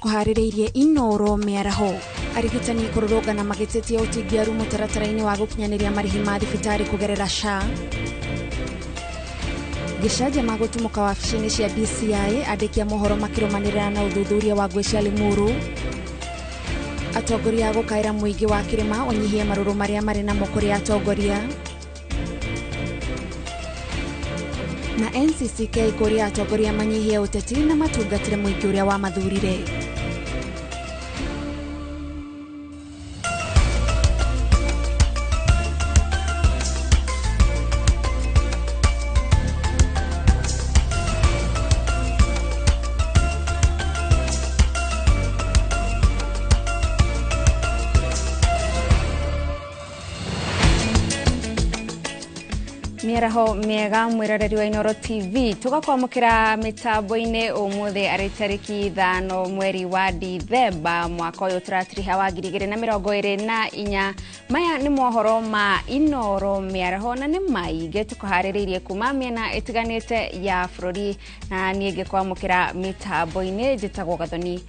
Tũkũharĩrĩirie Inooro mĩaraho. Arigitani kũrũrũngana magĩtetia ũtingiaru mũtaratara-inĩ wa gũkinyanĩria marĩhi ma thibitarĩ kũgerera SHA. Gĩcanjama gũtumũka wabici-inĩ cia DCI, andĩki a mohoro makĩrũmanĩrĩra na ũthuthuria wa ngũĩ cia Limuru. Atongoria a gũkaĩra mũingĩ wa kĩrĩma ũnyihie marũrũ marĩa marĩ namo kũrĩ atongoria. Na NCCK kũria atongoria manyihie ũteti na matungatĩre mũingĩ ũrĩa wamathurire. Mĩaraho mĩega mwĩroreri wa Inooro TV tũgakwamũkĩra mĩtambo-inĩ ũmũthĩ arĩ tarĩki 5 mweri wa Dithemba mwaka ũyũ tũratiriha wa 2024. Maya nĩ mohoro ma Inooro mĩaraho na nĩ maingĩ tũkũharĩrĩirie kuma mĩena ĩtiganĩte ya bũrũri, na niĩ ngĩkwamũkĩra mĩtambo-inĩ njĩtagwo Gathoni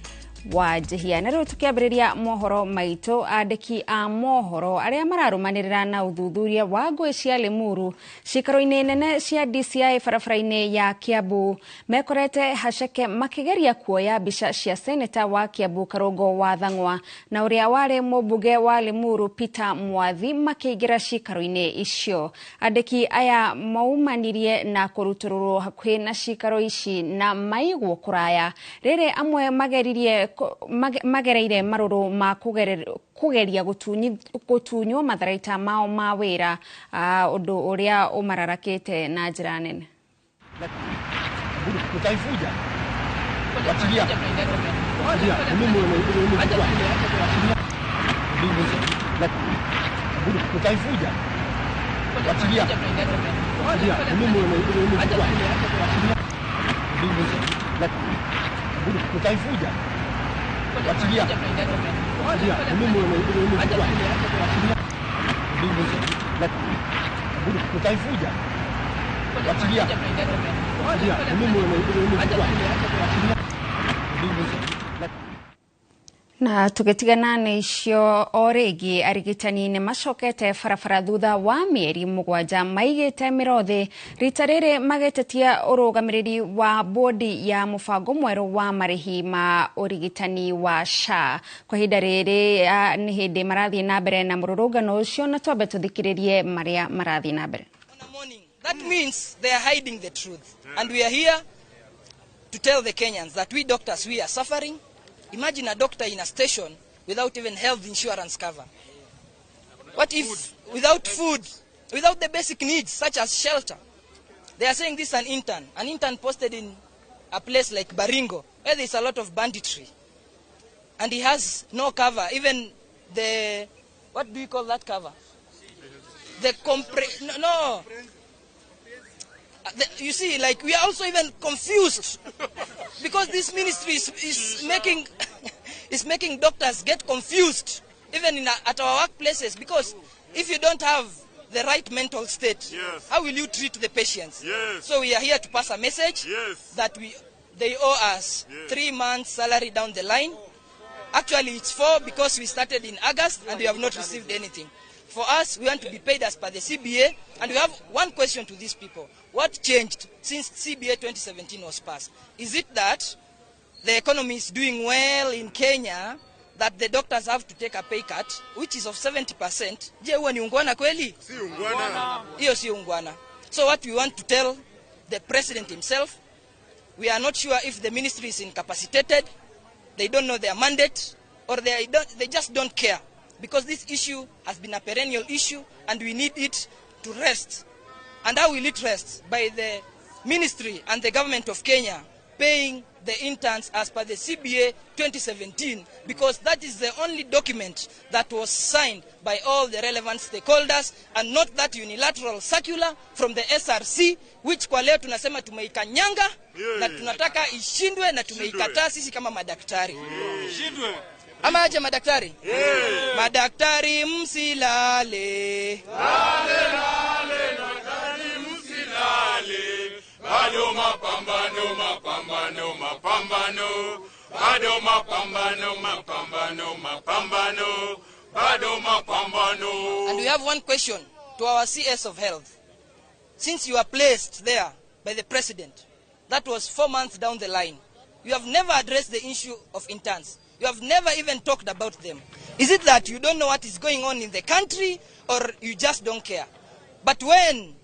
wa Njihia. Na rĩu tũkĩambĩrĩria mohoro maitũ, andĩki a mohoro arĩa mararũmanĩrĩra na ũthuthuria wa ngũĩ cia Limuru ciikaro-inĩ nene cia DCI barabara-inĩ ya Kiambu mekorete haceke makĩgeria kuoya mbica cia seneta wa Kiambu Karũngo wa Thang'wa na ũrĩa warĩ mũmbunge wa Limuru Peter Mwathi makĩingĩra ciikaro-inĩ icio. Andĩki aya maumanirie na kũrutũrũrwo hakuhĩ na ciikaro ici na maigwo kũraya rĩrĩ amwe mageririe magereire marũrũ ma kũgeria gũtunywo matharaita mao ma wĩra, ũndũ ũrĩa ũmararakĩte na njĩra nene. Na tũgĩtigana na icio o rĩngĩ, arigitani nĩ macokete barabara thutha wa mĩeri 7 maigĩte mĩrothi, rita rĩrĩ magĩtetia ũrũgamĩrĩri wa bodi ya mũbango mwerũ wa marĩhi ma ũrigitani wa SHA. Kwa ihinda rĩrĩ nĩ hĩndĩ marathiĩ na mbere na mũrũrũngano ũcio, na twambe tũthikĩrĩrie marĩa marathiĩ na mbere. That means they are hiding the truth. And we are here to tell the Kenyans that we doctors, we are suffering. Imagine a doctor in a station without even health insurance cover. What if without food, without the basic needs such as shelter? They are saying this is an intern. An intern posted in a place like Baringo, where there is a lot of banditry. And he has no cover, even the, what do you call that cover? The no. You see, like, we are also even confused because this ministry is making is making doctors get confused, even at our workplaces, because if you don't have the right mental state, yes, how will you treat the patients? Yes. So we are here to pass a message, yes, that they owe us, yes, 3 months salary down the line. Actually, it's 4 because we started in August and we have not received anything. For us, we want to be paid as per the CBA, and we have one question to these people. What changed since CBA 2017 was passed? Is it that the economy is doing well in Kenya, that the doctors have to take a pay cut, which is of 70%? Je, huo ni ungwana kweli? Si ungwana. Hiyo si ungwana. So what we want to tell the president himself, we are not sure if the ministry is incapacitated, they don't know their mandate, or they just don't care. Because this issue has been a perennial issue and we need it to rest. And how will it rest? By the ministry and the government of Kenya paying the interns as per the CBA 2017, because that is the only document that was signed by all the relevant stakeholders and not that unilateral circular from the SRC, which kwa leo tunasema tumeikanyanga, yeah, na tunataka ishindwe na tumeikataa sisi kama madaktari. Ishindwe. Ama aje madaktari? Yeah. Madaktari msilale. Lale, lale, daktari msilale. Bado mapambano, mapambano, mapambano. Bado mapambano, mapambano, mapambano. Bado mapambano. And we have one question to our CS of Health. Since you are placed there by the president, that was 4 months down the line, you have never addressed the issue of interns. You have never even talked about them. Is it that you don't know what is going on in the country, or you just don't care? But when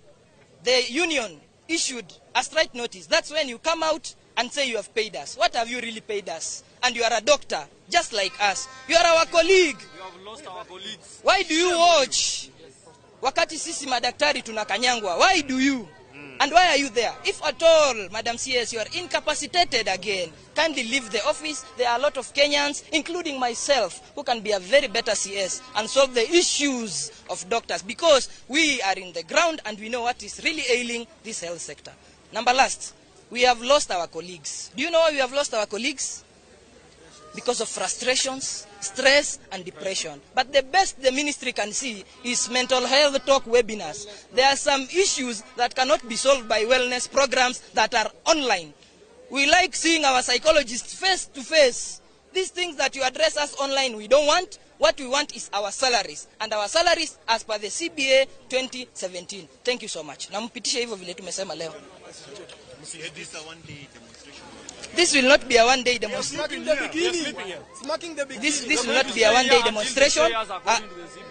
the union issued a strike notice, that's when you come out and say you have paid us. What have you really paid us? And you are a doctor, just like us. You are our colleague. We have lost our colleagues. Why do you watch? Wakati sisi madaktari tunakanyangwa. Why do you? And why are you there? If at all, Madam CS, you are incapacitated again, kindly leave the office. There are a lot of Kenyans, including myself, who can be a very better CS and solve the issues of doctors, because we are in the ground and we know what is really ailing this health sector. Number last, we have lost our colleagues. Do you know why we have lost our colleagues? Because of frustrations, stress, and depression. But the best the ministry can see is mental health talk webinars. There are some issues that cannot be solved by wellness programs that are online. We like seeing our psychologists face to face. These things that you address us online, we don't want. What we want is our salaries. And our salaries as per the CBA 2017. Thank you so much. Na mpitishe hivyo vile tumesema leo. This will not be a one-day demonstration. This will not be a one-day demonstration.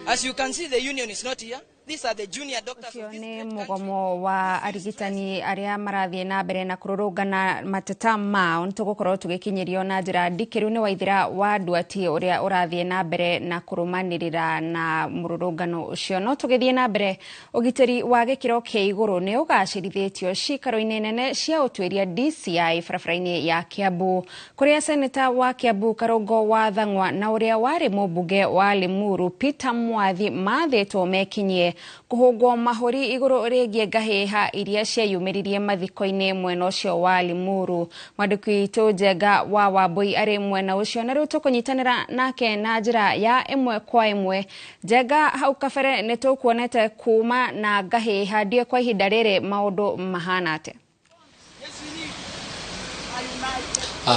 As you can see, the union is not here. These are the junior doctors Ũcio of this nĩ great country. mũgomo wa arigitani arĩa marathiĩ na mbere na kũrũrũngana mateta mao. Nĩ tũgũkorwo tũgĩkinyĩrio na njĩra ndikĩru nĩ Waithĩra wa Nduati ũrĩa ũrathiĩ na mbere na kũrũmanĩrĩra na mũrũrũngano ũcio. No tũgĩthiĩ na mbere, ũgitĩri wa gĩkĩro kĩa igũrũ nĩ ũgacĩrithĩtio cikaro-inĩ nene cia ũtuĩria DCI barabara-inĩ ya Kiambu, kũrĩa seneta wa Kiambu Karũngo wa Thang'wa na ũrĩa warĩ mũmbunge wa Limuru Peter Mwathi mathĩtwo mekinyie kũhũngwo mahũri igũrũ rĩgiĩ ngahĩha iria cieyumĩririe mathiko-inĩ mwena ũcio wa Limuru. Mwandĩki witũ Njenga wa Wambui arĩ mwena ũcio na rĩu tũkũnyitanĩra nake na njĩra ya ĩmwe kwa ĩmwe. Njenga, hau kabere nĩ tũkuonete kuma na ngahĩha, ndiũĩ kwa ihinda rĩrĩ maũndũ mahana atĩa?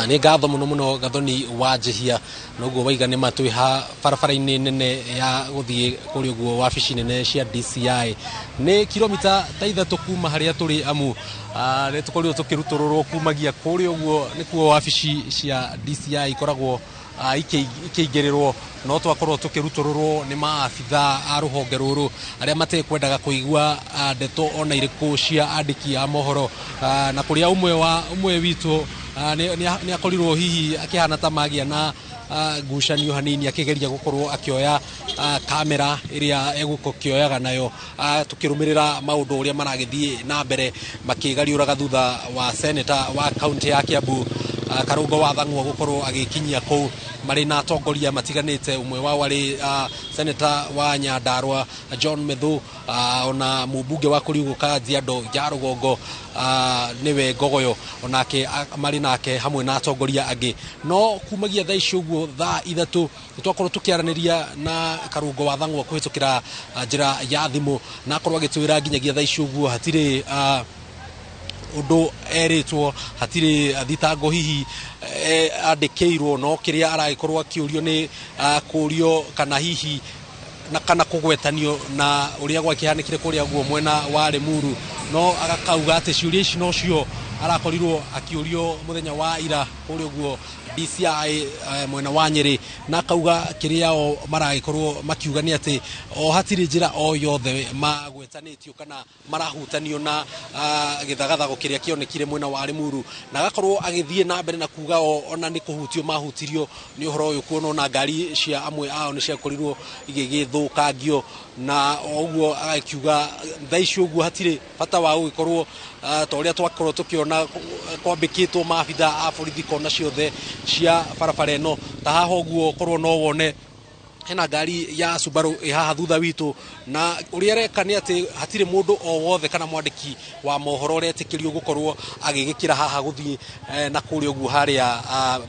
Nĩ ngatho mũno mũno Gathoni wa Njihia. Noguo waiga nĩ matwĩ ha barabara-inĩ nene ya gũthiĩ kũrĩa ũguo wabici nene cia DCI. Nĩ kilomita ta 3 kuma harĩa tũrĩ, amu nĩ tũkorirwo tũkĩrutũrũrwo kumagia kũrĩa ũguo nĩkuo wabici cia DCI ikoragwo ikĩingĩrĩrwo, no twakorwo tũkĩrutũrũrwo nĩ maabitha a rũhonge rũrũ arĩa matekwendaga kũigua ndeto ona irĩkũ cia andĩki a mohoro, na kũrĩa ũmwe witũ nĩ akorirwo hihi akĩhana ta magĩa na ngucanio hanini akĩgeria gũkorwo akĩoya kamera ĩrĩa egũkĩoyaga nayo, tũkĩrũmĩrĩra maũndũ ũrĩa maragĩthiĩ na mbere makĩgariũraga thutha wa seneta wa kaunti ya Kiambu Karũngo wa Thang'wa gũkorwo agĩkinyia kũu marĩ na atongoria matiganĩte. Ũmwe wao arĩ seneta wa Nyandarua John Methu, ona mũmbunge wa kũrĩa Kajiado ya rũgongo nĩwe Ngogoyo, onake marĩ nake hamwe na atongoria angĩ. No kumagia thaa ici ũguo thaa 3 nĩ twakorwo tũkĩaranĩria na Karũngo wa Thang'wa kũhĩtũkĩra njĩra ya thimũ, na akorwo agĩtwĩra nginyagia thaa ici ũguo hatirĩ ũndũ erĩtwo, hatirĩ thitango hihi andĩkĩirwo, no kĩrĩa aragĩkorwo akĩũrio nĩ kũũrio kana hihi na kana kũgwetanio na ũrĩa gwakĩhanĩkire kũrĩa guo mwena wa Limuru. No agakauga atĩ ciũria ici nocio arakorirwo akĩũrio mũthenya wa ira kũrĩa ũguo DCI mwena wa Nyĩrĩ, na akauga kĩrĩa o maragĩkorwo makiuga nĩ atĩ o hatirĩ njĩra o yothe magwetanĩtio kana marahutanio na gĩthagathago kĩrĩa kĩonekire mwena wa Limuru, na agakorwo agĩthiĩ na mbere na kuga ona nĩ kũhutio mahutirio nĩ ũhoro ũyũ, kuona ona ngari cia amwe ao nĩ ciakorirwo igĩgĩthũkangio, na o ũguo agĩkiuga thaa ici ũguo hatirĩ bata wa gũgĩkorwo ta ũrĩa twakorwo tũkĩona kwambĩkĩtwo maabitha a borithi kona ciothe cia barabara ĩno. Ta haha ũguo korwo no wone hena ngari ya Subaru ĩ haha thutha witũ, na ũrĩa areka nĩ atĩ hatirĩ mũndũ o wothe kana mwandĩki wa mohoro ũretĩkĩrio gũkorwo agĩgĩkĩra haha gũthiĩ na kũrĩa ũguo harĩa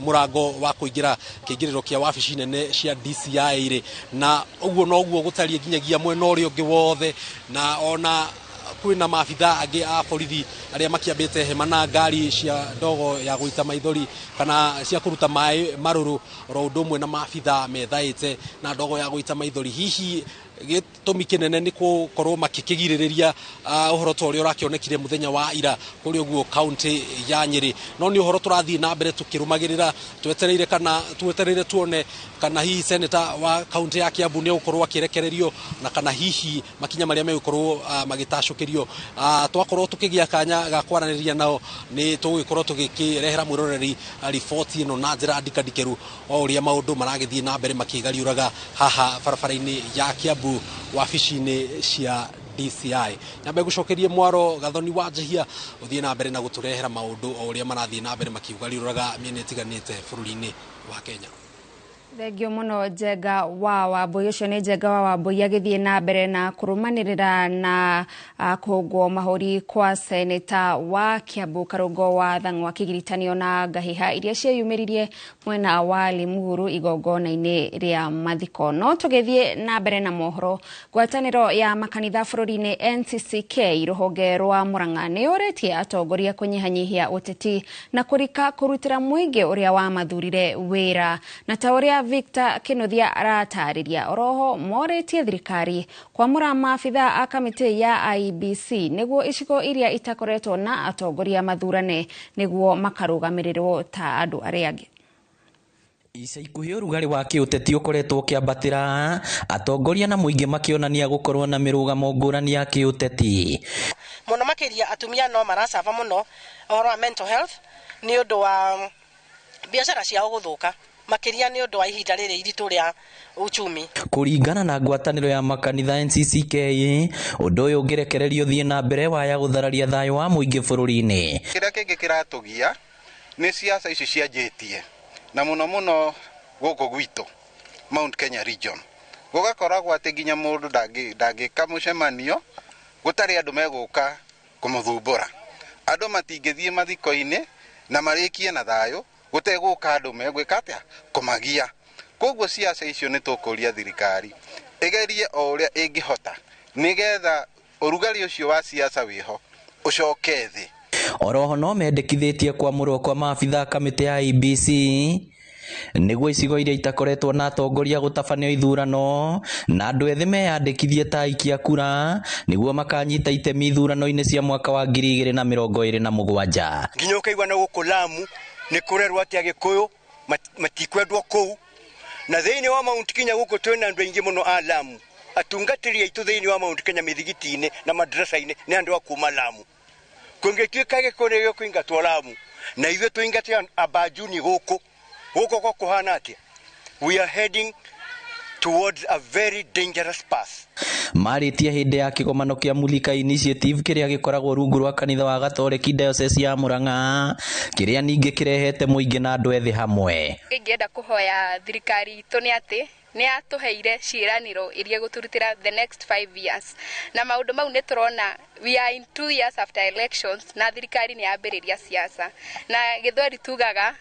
mũrango wa kũingĩra kĩingĩrĩro kĩa wabici nene cia DCI rĩ, na ũguo noguo gũtariĩ nginyagia mwena ũrĩa ũngĩ wothe, na ona kwĩna maabitha angĩ a borithi arĩa makĩambĩte hema na ngari cia ndogo ya gũita maithori kana cia kũruta maĩ marũrũ oro ũndũ ũmwe na maabitha methaĩte na ndogo ya gũita maithori. Hihi gĩtũmi kĩnene nĩ gũkorwo makĩkĩgirĩrĩria ũhoro ta ũrĩa ũrakĩonekire mũthenya wa ira kũrĩa ũguo kaunti ya Nyĩrĩ. No nĩ ũhoro tũrathiĩ na mbere tũkĩrũmagĩrĩra, twetereire kana twetereire tuone kana hihi seneta wa kaunti ya Kiambu nĩ egũkorwo akĩrekererio na kana hihi makinya marĩa megũkorwo magĩtacũkĩrio. Twakorwo tũkĩgĩa kanya ga kwaranĩria nao nĩ tũgũgĩkorwo tũgĩkĩrehera mwĩroreri riboti ĩno na njĩra ndikandikĩru o ũrĩa maũndũ maragĩthiĩ na mbere makĩgariũraga haha barabara-inĩ ya Kiambu wabici-inĩ cia DCI. Nyambe gucokerie mwaro Gathoni wa Njihia uthie na mbere na guturehera maundu o uria marathie na mbere makiugariuraga miena itiganite bururi-ini wa Kenya. Thengio muno Njenga wa Wambui. Ucio ni Njenga wa Wambui agithie na mbere na kurumanirira na kuhungwo mahuri kwa seneta wa Kiambu Karungo wa Thang'wa akigiritanio na ngahiha iria cieyumĩririe mwena wa Limuru igongona-inĩ rĩa mathiko. No tũgĩthiĩ na mbere na mohoro, ngwatanĩro ya makanitha bũrũri-inĩ NCCK rũhonge rwa Murang'a nĩ yũrĩtie atongoria kũnyihanyihia ũteti na kũrika kũrutĩra mũingĩ ũrĩa wamathurire wĩra na ta ũrĩa Victor Kinuthia aratarĩria. Oroho morĩtie thirikari kwamũra maabitha a kamĩtĩ ya IEBC nĩguo icigo iria itakoretwo na atongoria mathurane nĩguo makarũgamĩrĩrwo ta andũ arĩa angĩ. Ica ikuhĩ ũrugarĩ wa kĩũteti ũkoretwo ũkĩambatĩra, atongoria na mũingĩ makĩonania gũkorwo na mĩrũgamo ngũrani ya kĩũteti. Mũno makĩria atumia no maracaba mũno ũhoro wa mental health nĩ ũndũ wa biacara ciao gũthũka, makiria ni undu wa ihinda riri iritu ria uchumi. Kuringana na ngwataniro ya makanitha NCCK, undu uyu ungirekererio thie na mbere waya guthararia thayo wa muingi bururi-ini. Kiria kingi kiratugia ni siasa ici cianjitie na muno muno guku gwitu Mount Kenya region, gugakoragwo ati nginya mundu ndangika mucemanio gutari andu meguka kumuthumbura. Andu matingithie mathiko-ini na marikie na thayo guteguka andu megwika atia kumagia. Koguo siasa icio ni tukuria thirikari igerie o uria ingihota nigetha urugari ucio wa siasa wiho ucoke thi. Oroho no mendekithitie kwamũrwo kwa maabitha kamĩtĩ ya IEBC nĩguo icigo iria itakoretwo na atongoria gũtabanio ithurano na andũ ethĩ meyandĩkithie ta aikia kura nĩguo makanyita itemi ithurano-inĩ cia mwaka wa 2027. Nginya ũkaigua na gũkũ Lamu nĩ kũrerwo atĩ Agĩkũyũ matikwendwo kũu, na thĩinĩ wa Mount Kenya gũkũ twĩna andũ aingĩ mũno a Lamu. Atungatĩri aitũ thĩinĩ wa Mount Kenya mĩthigiti-inĩ na madrasa-inĩ nĩ andũ a kuma Lamu. Kũngĩtuĩka Gĩkũyũ nĩ gĩkũingatwo Lamu na ithuĩ tũingate Abanjuni gũkũ gũkũ kwa kũhana atĩa? We are heading towards a very dangerous path. Marĩtie hĩndĩ ya kĩgomano kĩa Mulika Initiative kĩrĩa gĩkoragwo rungu rwa kanitha wa Gatoreki Diocese ya Murang'a, kĩrĩa ningĩ kĩrehete mũingĩ na andũ ethĩ hamwe. Ingĩenda kũhoya thirikari itũ nĩ atĩ nĩ yatũheire ciĩranĩro iria ĩgũtũrutĩra the next 5 years, na maũndũ mau nĩ tũrona we are in 2 years after elections na thirikari nĩ yambĩrĩria siasa, na gĩthweri tugaga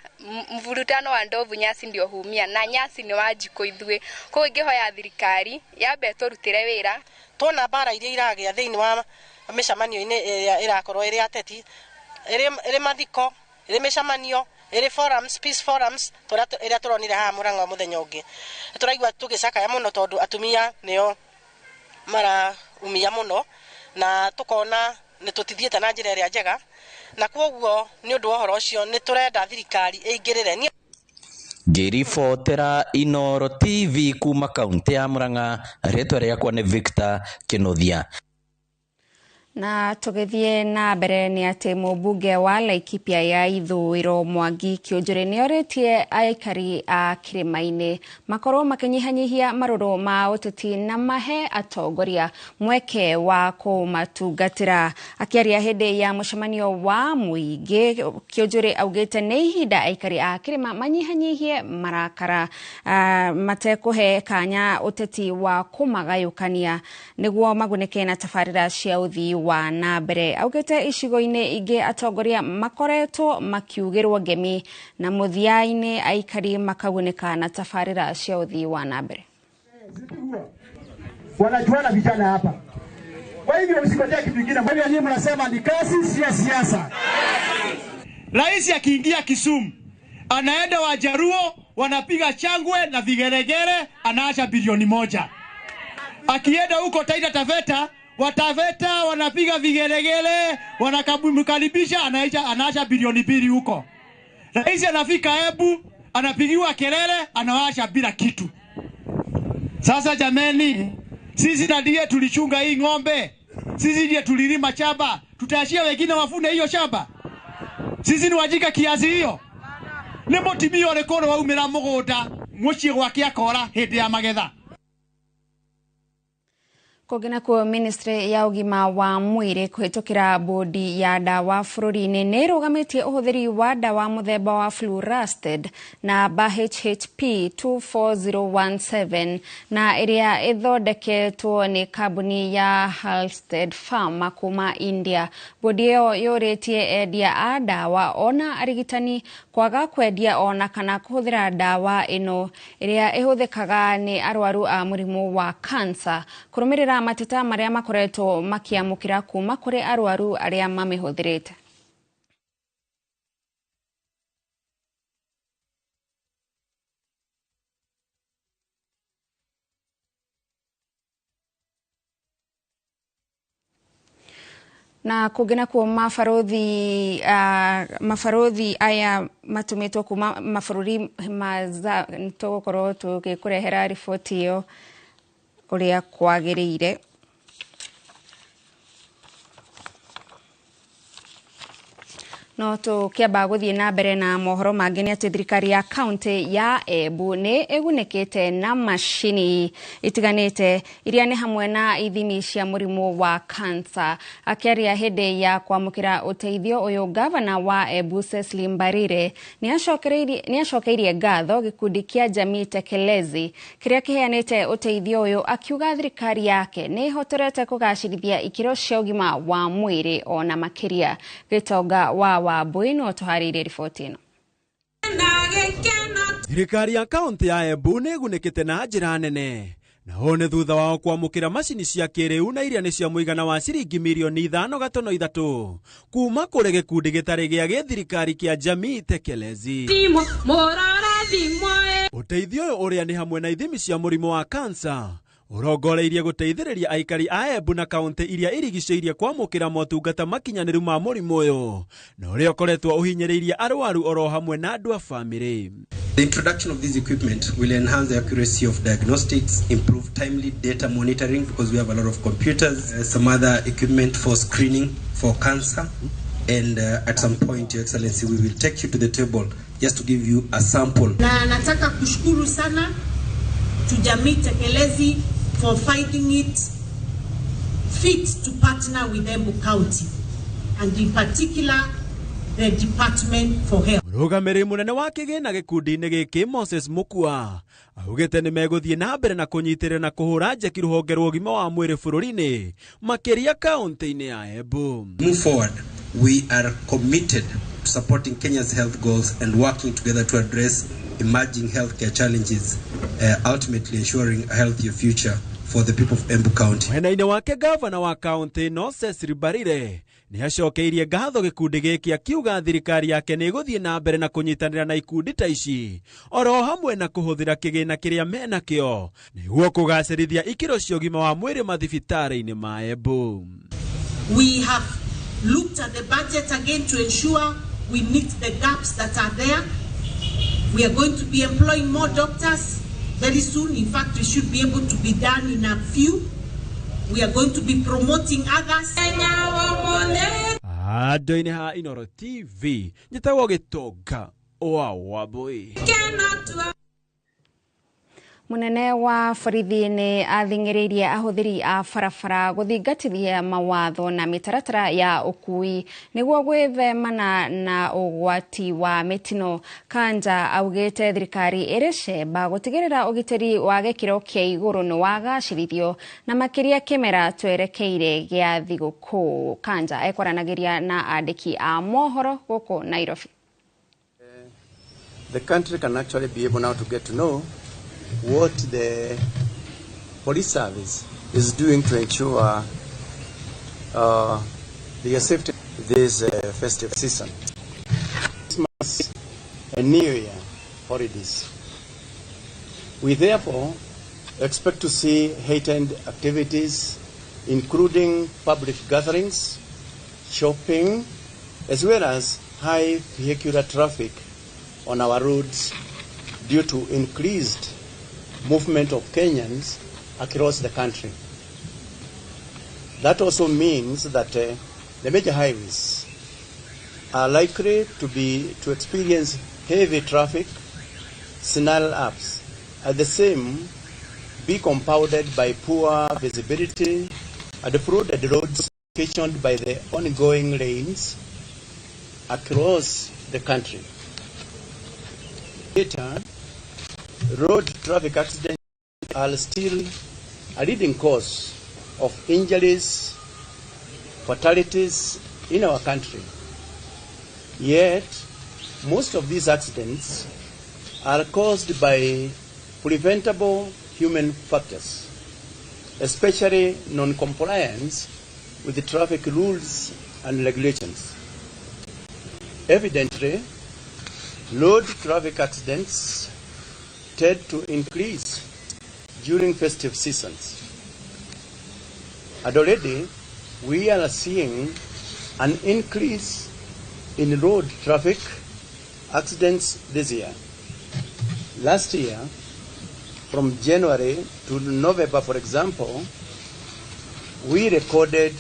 mvurutano wa ndovu nyasi ndio humia, na nyasi nĩ wa njikũ ithuĩ. Koguo ingĩhoya thirikari yambe ĩtũrutĩre wĩra. Tuona mbara iria iragĩa thĩinĩ wa mĩcemanio-inĩ ĩrĩa ĩrakorwo ĩrĩ ateti, ĩrĩ mathiko, ĩrĩ mĩcemanio, ĩrĩ forums, peace forums ĩrĩa tũronire haha Murang'a mũthenya ũngĩ, tũraigua tũgĩcakaya mũno tondũ atumia nĩo maraumia mũno, na tũkona nĩ tũtithiĩte na njĩra ĩrĩa njega, na kwoguo nĩ ũndũ wa ũhoro ũcio nĩ tũrenda thirikari ĩingĩrĩre. Ngĩribotera Inooro TV kuma kaunti ya Murang'a, rĩtwa rĩakwa nĩ Victor Kinuthia. Na tũgĩthiĩ na mbere nĩ atĩ mũmbunge wa Laikipia ya Ithũĩro Mwangi Kĩũnjũrĩ nĩorĩtie aikari a kĩrĩma-inĩ makorwo makĩnyihanyihia marũrũ ma ũteti na mahe atongoria mweke wa kũmatungatĩra. Akĩaria hĩndĩ ya mũcemanio wa mũingĩ, Kĩũnjũrĩ augĩte nĩ ihinda aikari a kĩrĩma manyihanyihie marakara matekũhe kanya ũteti wa kũmagayũkania nĩguo magunĩke na tabarĩra cia ũthii wa na mbere. Augĩte icigo-inĩ ingĩ atongoria makoretwo makiugĩrwo ngemi na mũthia-inĩ aikari makagunĩka na tabarĩra cia ũthii wa na mbere. Wanajuana vijana hapa, Kwa hivyo msikojea kitu kingine. Kwa hivyo nyinyi mnasema ni kazi, sio siasa. Rais akiingia Kisumu anaenda Wajaruo wanapiga changwe na vigeregere, anaacha bilioni 1. Akienda huko Taita Taveta, Wataveta wanapiga vigelegele, wanakamkaribisha, anaacha bilioni 2 huko. Rais anafika Embu, anapigiwa kelele, anawaacha bila kitu. Sasa jameni, sisi ndiye tulichunga hii ng'ombe, sisi ndiye tulilima shamba, tutaachia wengine wafune hiyo shamba? Sisi ni wajika kiasi hiyo? Nĩ mũtumia ũrĩkũ waumĩra mũgũnda mũciĩ gwake akora hĩndĩ ya magetha? Kũngĩ nakuo, ministry ya ũgima wa mwĩrĩ kũhĩtũkĩra bodi ya ndawa bũrũri-inĩ nĩ ĩrũgamĩtie ũhũthĩri wa ndawa mũthemba wa Flurasted namba HHP 24017 na ĩrĩa ĩthondeketwo nĩ kambuni ya Halstead Pharma kuma India. Bodi ĩyo yũrĩtie endia a ndawa ona arigitani kwaga kwendia ona kana kũhũthĩra ndawa ĩno ĩrĩa ĩhũthĩkaga nĩ arwaru a mũrimũ wa kansa kũrũmĩrĩra mateta marĩa makoretwo makiamũkĩra kuma kũrĩ arwaru arĩa mamĩhũthĩrĩte. Na kũngĩ nakuo, mabarothi aya matũmĩtwo kuma mabũrũri ma tũgũkorwo tũgĩkũrehera riboti ĩyo ũrĩa kwagĩrĩire. No tũkĩamba gũthiĩ na mbere na mohoro mangĩ nĩ atĩ thirikari ya kaunti ya Embu nĩ ĩgunĩkĩte na macini itiganĩte iria nĩ hamwe na ithimi cia mũrimũ wa kansa. Akĩaria hĩndĩ ya kwamũkĩra ũteithio ũyũ, gavana wa Embu Cecily Mbarire nĩ acokeirie ngatho gĩkundi kĩa Jamii Tekelezi kĩrĩa kĩheanĩte ũteithio ũyũ, akiuga thirikari yake nĩ ĩhotorete kũgacĩrithia ikĩro cia ũgima wa mwĩrĩ ona makĩria. Gĩtonga wa Wambui no tũharĩirie riboti ĩno. Thirikari ya kaunti ya Embu nĩ ĩgunĩkĩte na njĩra nene, na ũũ nĩ thutha wao kwamũkĩra macini cia kĩrĩu na iria nĩ cia mũigana wa ciringi mirioni 5.3 kuma kũrĩ gĩkundi gĩtarĩ gĩa gĩthirikari kĩa Jamii Tekelezi. Ũteithio ũyũ ũrĩa nĩ hamwe na ithimi cia mũrimũ wa kansa ũrongoreirie gũteithĩrĩria aikari a Embu na kaunti iria irigicĩirie kwamũkĩra motungata makinyanĩru ma mũrimũ ũyũ, na ũrĩa ũkoretwo ũhinyĩrĩirie arwaru oro hamwe na andũ a bamĩrĩ. The introduction of this equipment will enhance the accuracy of diagnostics, improve timely data monitoring because we have a lot of computers, some other equipment for screening for cancer, and at some point, Your Excellency, we will take you to the table just to give you a sample. Na nataka kushukuru sana to Jamii Tekelezi for finding it fit to partner with Embu County and in particular the Department for Health. Mũrũgamĩrĩri mũnene wa kĩgĩna gĩkundi-inĩ gĩkĩ Moses Mukua augĩte nĩ megũthiĩ na mbere na kũnyitĩrĩra na kũhũra njeki rũhonge rwa ũgima wa mwĩrĩ bũrũri-inĩ makĩria kaunti-inĩ ya Embu. Move forward, we are committed to supporting Kenya's health goals and working together to address emerging healthcare challenges, ultimately ensuring a healthier future for the people of Embu County. Mwena-inĩ wake gavana wa kaunti ĩno Cecily Mbarire nĩ acokeirie ngatho gĩkundi gĩkĩ akiuga thirikari yake nĩ ĩgũthiĩ na mbere na kũnyitanĩra na ikundi ta ici oro hamwe na kũhũthĩra kĩgĩna kĩrĩa menakĩo nĩguo kũgacĩrithia ikĩro cia ũgima wa mwĩrĩ mathibitarĩ-inĩ ma Embu. We have looked at the budget again to ensure we meet the gaps that are there. We are going to be employing more doctors very soon. In fact, we should be able to be done in a few. We are going to be promoting others. Andũ-inĩ ha Inooro TV, njĩtagwo Gĩtonga wa Wambui. Munene wa borithi nĩ athing'ĩrĩirie ahũthĩri a barabara gũthingatithia mawatho na mĩtaratara ya ũkui nĩguo gwĩthemana na ũgwati wa mĩtino. Kanja augĩte thirikari ĩrĩ cemba gũtigĩrĩra ũgitĩri wa gĩkĩro kĩa igũrũ nĩ wagacĩrithio na makĩria kĩmera twerekeire gĩa thigũkũ. Kanja ekwaranagĩria na andĩki a mohoro gũkũ Nairobi. The country can actually be able now to get to know what the police service is doing to ensure their safety this festive season. Christmas and New Year holidays. We therefore expect to see heightened activities, including public gatherings, shopping, as well as high vehicular traffic on our roads due to increased movement of Kenyans across the country. That also means that the major highways are likely to experience heavy traffic snarl-ups, at the same be compounded by poor visibility and flooded roads occasioned by the ongoing rains across the country. Later, road traffic accidents are still a leading cause of injuries, fatalities in our country. Yet, most of these accidents are caused by preventable human factors, especially non-compliance with the traffic rules and regulations. Evidently, road traffic accidents tend to increase during festive seasons. And already, we are seeing an increase in road traffic accidents this year. Last year, from January to November, for example, we recorded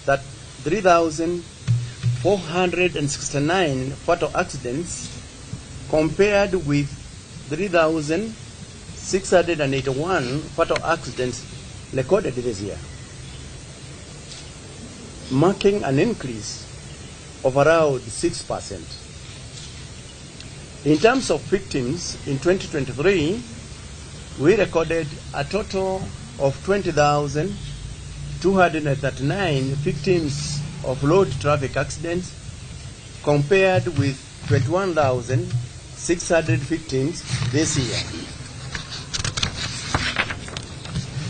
that 3,469 fatal accidents compared with 3,681 fatal accidents recorded this year, marking an increase of around 6%. In terms of victims, in 2023, we recorded a total of 20,239 victims of road traffic accidents compared with 21,600 victims this year,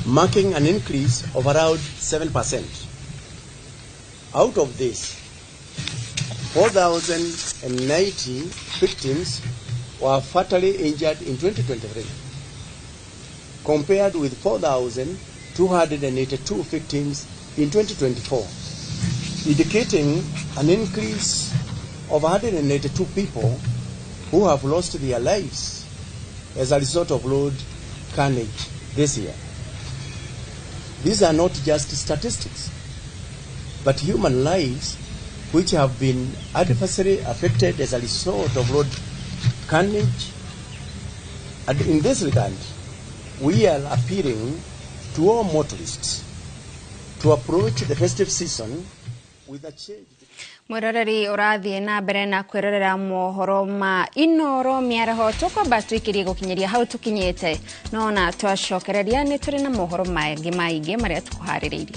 marking an increase of around 7%. Out of this, 4,090 victims were fatally injured in 2023, compared with 4,282 victims in 2024, indicating an increase of 182 people who have lost their lives as a result of road carnage this year. These are not just statistics, but human lives which have been adversely affected as a result of road carnage. And in this regard, we are appealing to all motorists to approach the festive season with a change. Mwiroreri ũrathiĩ na mbere na kwĩrorera mohoro ma Inoro mĩaraho. Tũkwamba tũikĩrie gũkinyĩria hau tũkinyĩte, no ona twacokereria nĩ tũrĩ na mohoro mangĩ maingĩ marĩa tũkũharĩrĩirie.